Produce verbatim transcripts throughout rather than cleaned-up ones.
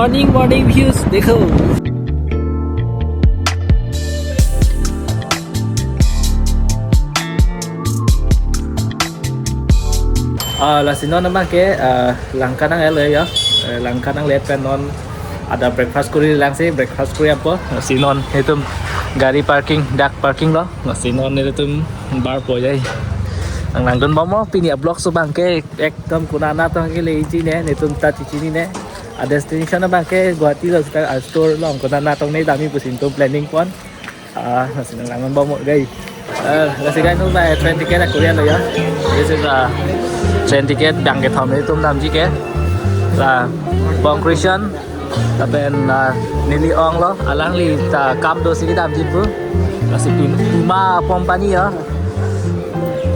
Morning, morning views dekho. Ah, lasi non abang ke, ah, Langka nangle ya. Eh, Langka nangle pen non ada breakfast kuri lang si, breakfast kuri apo. Lasi non itum gari parking, dak parking lo. Lasi non itum barpo jai. Nang nangdun bom mo, pini a-vlog so abang ke ekdom konat tong kele chinine, netum ta chichinine. A destination abang ke Guwahati lo, seta a-store along konat tong ne damji pusi netum planning pon. Ah, lasi nang nangdun bom mo, guys. Eh, lasi guys, non abang train ticket akurian lo ya. This is a train ticket, bang kethom netum damji ke. La, Bong Christian, lapen, ah, neli ong lo, alangli ta kam do si kedamji pu. Lasi Pum-, Puma company ya.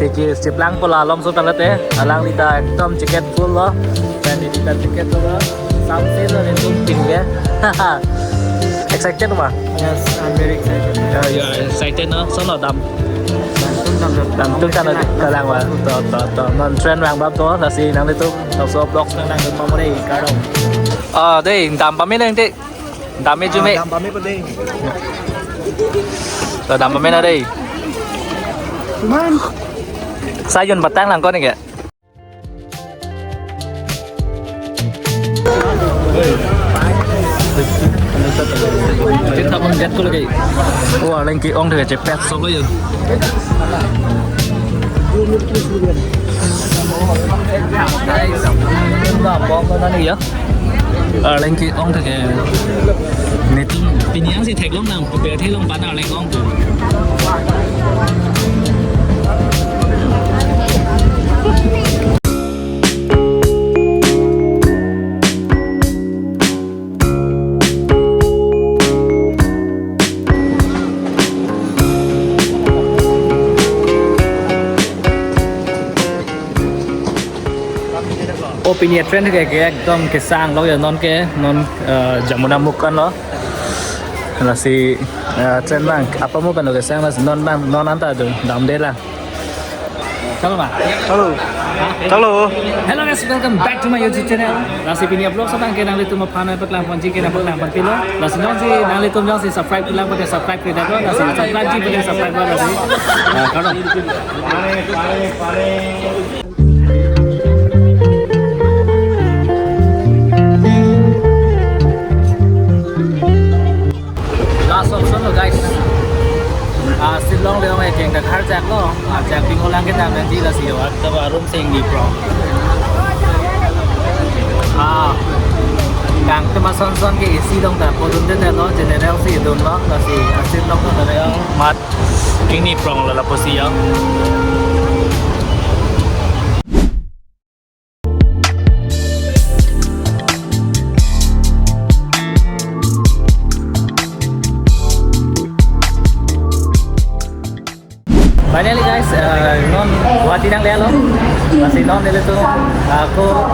Ticket cheplang pola alom so talate, alangli ta ekdom ticket full lo. Pen neli ta ticket full lo. Samse lo netum pin ke. Excited ma? Yes, I'm very excited. Yeah, you are excited, no? So no dam. Dam tung dam dam. Dam tung dam dam lang wa. To, to, to. Non train vang bab to, lasi nanglitum. Laso vlog nang nangdun bom mo dei, kardom. Ah, dei, dam pame nang dei. Dam me jume. Ah, dam pame pa dei. To dam pame na dei. Cuman. Sa jun patang lang ko ne ke. Kita pun jat ko lagi. Wah, lengki ong deh, cepet solo ya. Guys, nang bom ko nani ya. Arleng ke-ong thek ke. Netum pini an si theklong nang, pe theklong, bana arleng ong tu. Oh, pini train ke, ke ekdom kesang lo ya, non ke, non, eh, Jamunamukh kan lo. Lasi, eh, train bang, apa mo kan lo kesang, lasi non bang, non anta tu, damde lang. Chalo ma? Chalo. Chalo. Hello guys, welcome back to my YouTube channel. Lasi pini a-vlog so abang ke nanglitum aphan paklang ponji ke nangpaklang pon pilo. Lasi non si nanglitum jongsi subscribe klemkle pute subscribe klemkle. Lasi subscribe ji pute subscribe klemkle lasi. Ah, kardom. Last option lo, guys. Ah, Shillong le ong ekeng dak har jak lo. Ah, jak bingo lang ke dam nanti lasi yo. At taba room sing di pro. Ah, kang tema son son ke A C dong ta, podun de lo, general si dun lo, lasi, ah, Shillong lo le ong. Mat, ini prong lo lapusi ya. Finally guys, eh, non Guwahati nanglelo. Lasi non nelitum, eh, ako,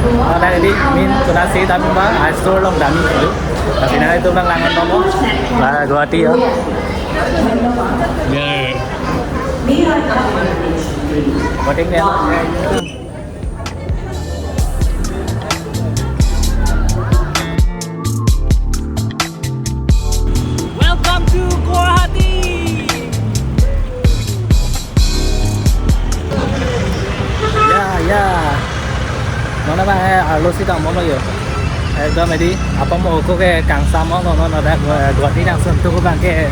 eh, nang di min konat si dam ba, ah, store along dam dulu. Lasi nanglitum nang lang nonton. Lah, Guwahati ya. Yeah. Guwahati nanglelo. Welcome to Guwahati. Ya, ya. Mana ba hai arlo si dam mo yo. Ekdom edi, apa mo ko ke kangsam mo no no dak, eh, Guwahati nang sun tu ko bang ke.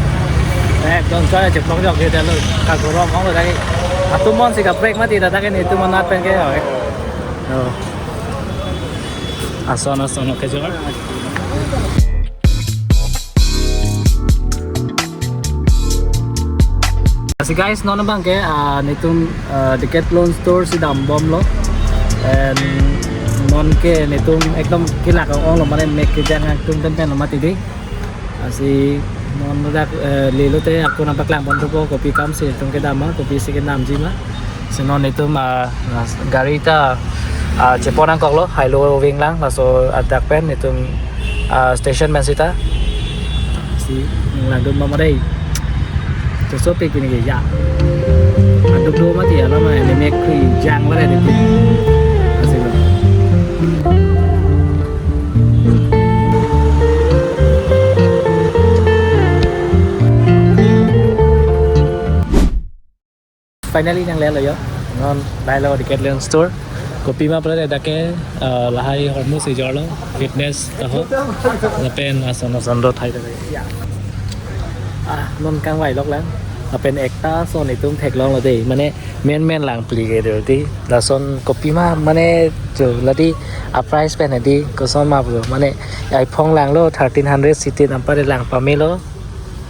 Ekdom sa je pok jok ke dalo. Ka gorom mo dak. Atum mon si kaprek mati dak ke netum monat pen ke. Oh. Ason ason oke jor. Si guys, non bang ke, ah, netum, ah, Decathlon store si dam bom lo. And non ke netum ekdom kelak ong lo, mane mek kejang atum pen pen lo mati dei. Lasi non dak, eh, lelo te ako nangpaklang pon thupo kopi kam si netum kedam ma, kopi si kedamji ma. Si non netum, ah, gari ta, ah, chepon nangkok lo, hailo ving lang, laso adak pen netum, ah, station pen sita. Si nang langdun bom dei. Chosopik pini ke ya. Aduk do mati ya lama ini mek kejang ba dei. Lasi lo. Finally nanglelo yo. Non lailo Decathlon store. Kopima pula dak ke, eh, lahai hormu si jorlo. Fitness taho. Lapen ason ason do thai thai. Ah, non kangvai lok lang. Lapen ekta ason itum theklonglo dei. Mane men men lang pli ke do dei. Lason kopima mane jo ladi a price pen dei. Koson ma pulo. Mane iPhone langlo thirteen hundred sixteen ampa de lang pamelo.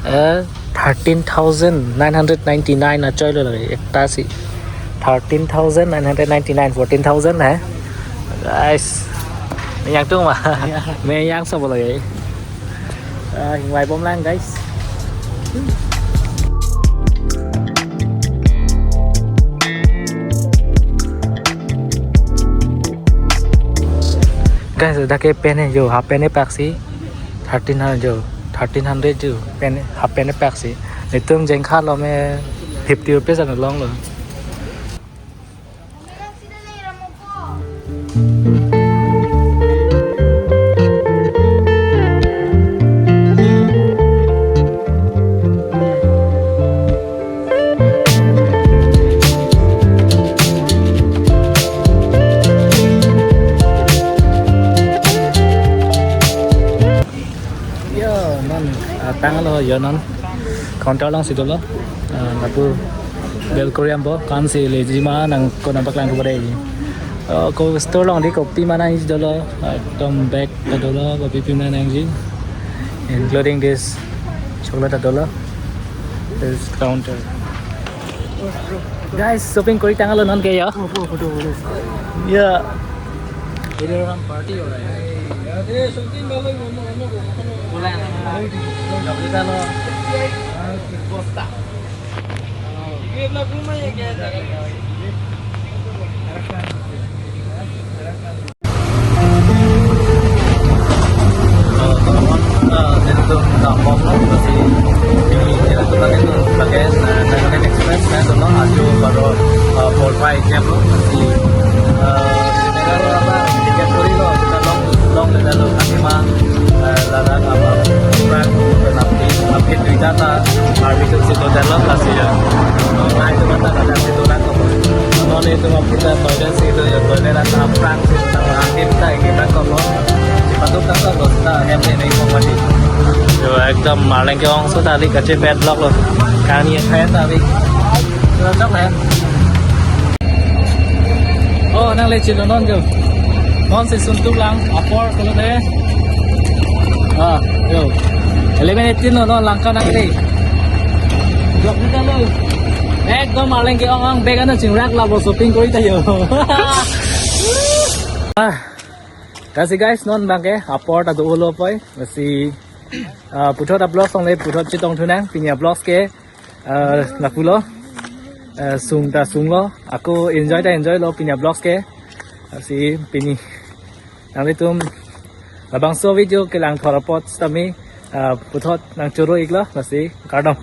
Eh, thirteen thousand nine hundred ninety-nine achoilo lagi ekta si. Thirteen thousand nine hundred ninety-nine, fourteen thousand hai. Guys. Meyang tung ma. Ya. Meyang sa lagi. Ah, hingvai bom lang, guys. Guys, dak ke pen jo, half pant paksi. Thirteen hundred jo, thirteen hundred jo, pen, half pant paksi. Itum jengkha lo me fifty rupees ano longlo. Yo, non, ah, tanglo yo non. Counter along si dolo. Ah, lapu bel Korean bo, kan si lejima nangkok nangpaklang ko dei. Oh, ko store along dei kopima nangji dolo. Ah, ekdom bag ta dolo, kopi pima nangji. Including this chocolate ta dolo. This counter. Guys, shopping kori tanglo non ke yo. Oh, oh, photo, photo. Yeah. Ini orang party orang. Nonke itum aphi ta toilet si do yo, toilet an aphrang si do, ahem ta ikita kolo. Patuk ta kolo ta hem ne nei kong mati. Yo, ekdom Marleng ke-ong so ta alik kache bed lok lo. Kani khayan ta alik. Yo, chok hai. Oh, nangle chilo non jo. Non si suntuk lang, apor kolo de. Ah, yo. Eleven eighteen lo, non langka nang de. Jok ni ta lo. Ekdom Marleng ke-ong-ong bag ano chingrak la bo shopping kori ta yo. Ah. Lasi guys, non bangke apor ta do-olo poi. Lasi, ah, puthot a-vlog along le puthot chetong thunang, pini a-vlog ke, ah, lapulo. Ah, sung ta sunglo, ako enjoy ta enjoy lo pini a-vlog ke. Lasi pini nanglitum labangso video kelang thor apot sitame, ah, puthot nangchoro iklo, lasi kardom.